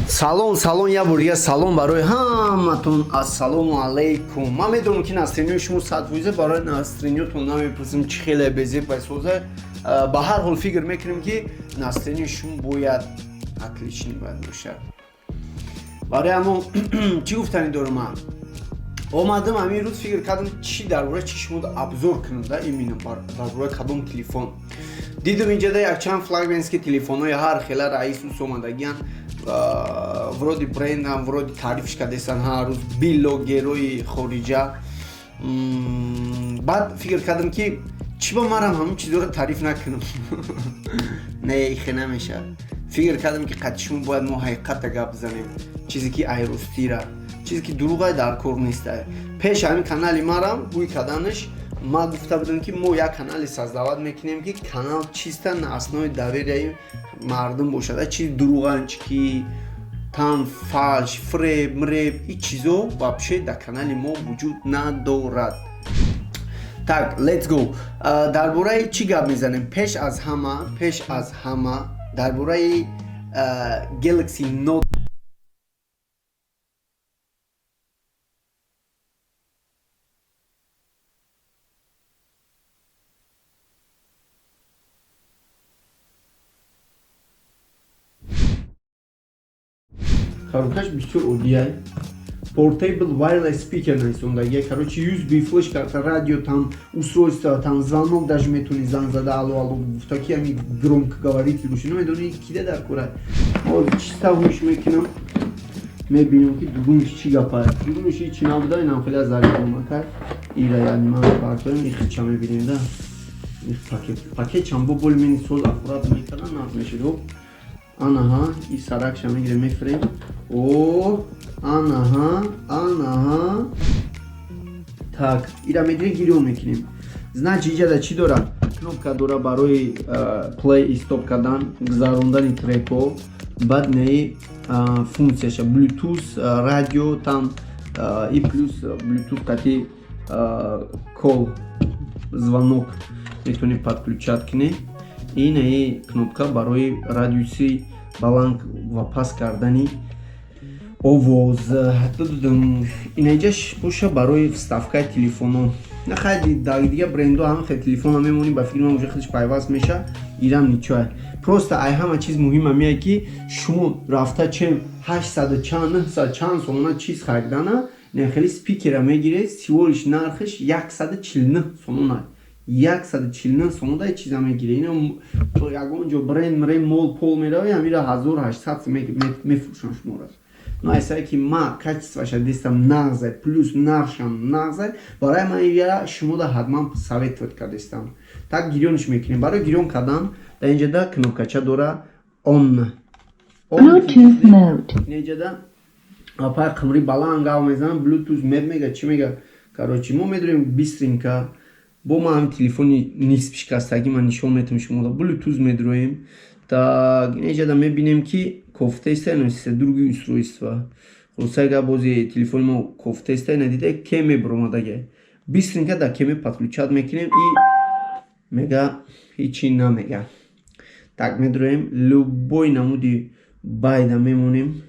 Салом, салом, як бор дига салом барои ҳаматон. Ассалому алайкум. Ман медонам, ки настроение шумо 100%. Барои настроение тон намепурсам, чӣ хеле безеб пайсоза. Ба ҳар ҳол, фикр мекунем, ки настроение шумо бояд отличный бояд бошад. Барои ҳамон чӣ гуфтанӣ дорам? Ман омадам ҳамин рӯз, фикр кардам, чӣ дар бораи чӣ шумо обзор кунам, да, именно дар бораи кадом телефон. Дидам, инҷода якчанд флагманский телефонҳои ҳар хела раисус омадагиян, вроде брендам, вроде таърифш кардесан ҳар рӯз блогерои хориҷа. Баъд фикр кардам, ки чӣ ба марам ҳамон чизоро таъриф накунам? Не, ихе намешавад. Фикр кардам, ки қати шумо бояд мо ҳақиқата гап бизанем, чизе ки айростира, чизе ки дурӯғай дар кор нестай. Пеш ҳамин канали марам бӯй карданаш ма гуфта будам, ки мо як канале создавать мекунем, ки канал чисто на основе доверия и мардум бошад. Чизи дурӯғанчики там, фалш, фреб мреб, и чизо вообще дар канали мо вуҷуд надорад. Так, let's go. Дар бораи чӣ гап мезанем? Пеш аз ҳама дар бораи Galaxy Note. Коробка ш бисёр оддияй, portable wireless speaker нависондагия. Короче, USB, флеш карта, радио, там устройство, там звонок, даже метавонӣ занг зада, алло, алло гуфта, ки ами громкоговоритель боша. Намедонӣ кида дар кора. Ҳозир чиста ҳуш мекунам, мебинам, ки дугуниш чӣ гапа. Дугуниш ҳичи набуда, инам хеле зарифомакай. Ира яъни ман партоем, ихча мебинем да. Пакет, пакетчам бо боли мени соз аккурат мекардан, нағз мешид. Анаҳа, и саракша мегирем, мефирем. О, анаҳа, анаҳа. Так, ира мегирем, гирён мекунем. Значит, иҷада чӣ дора? Кнопка дора барои play и стоп кардан, гузарондани трекҳо. Баъд неи функсияша Bluetooth, радио там и плюс Bluetooth қати call, звонок метавонӣ подключать кунӣ. Инаи кнопка барои радиуси баланд ва паст кардани овоз. Инаиҷаш боша барои вставка и телефоно. Нахайди, дар дига брендо ҳама хел телефона мемонӣ, ба фикри ман, уже худаш пайваст меша. Ирам ничоя. Просто ай ҳама чиз муҳим ҳамия, ки шумо рафта чем 800 чанд, 900 чанд сомона чиз харидана, не, хеле спикера мегиред, всего лишь нархаш 149 сомона. 149 сомона чиза мегире. Ино ягон ҷо бренд мрен мол пол мерави, ҳамира 1800 мефурӯшанд шуморо. Но айсае ки ма качество ша дистам нағзай, плюс нархшам нағзай, барои ман ира шумода ҳатман советовать кардистам. Так, гирёнш мекунем. Барои гирён кардан дар инҷада кнопкача дора, он. Bluetooth mode. Инҷада апай қимри баланд гав мезанам, Bluetooth mode мега, чӣ мега. Короче, мо медорем быстренько, бо ман ҳами телефони нисф шикастагӣ ман нишон метавам шумода. Bluetooth медроем. Так, инҷада мебинем, ки кофтеста, другие устройства. Хулоса гап, бози телефони мо кофтеста, надида, кеме биромадаге. Быстренько дар кеме подключать мекунем и мега, ҳичи намега. Так, медроем, любой намуди байда мемонем.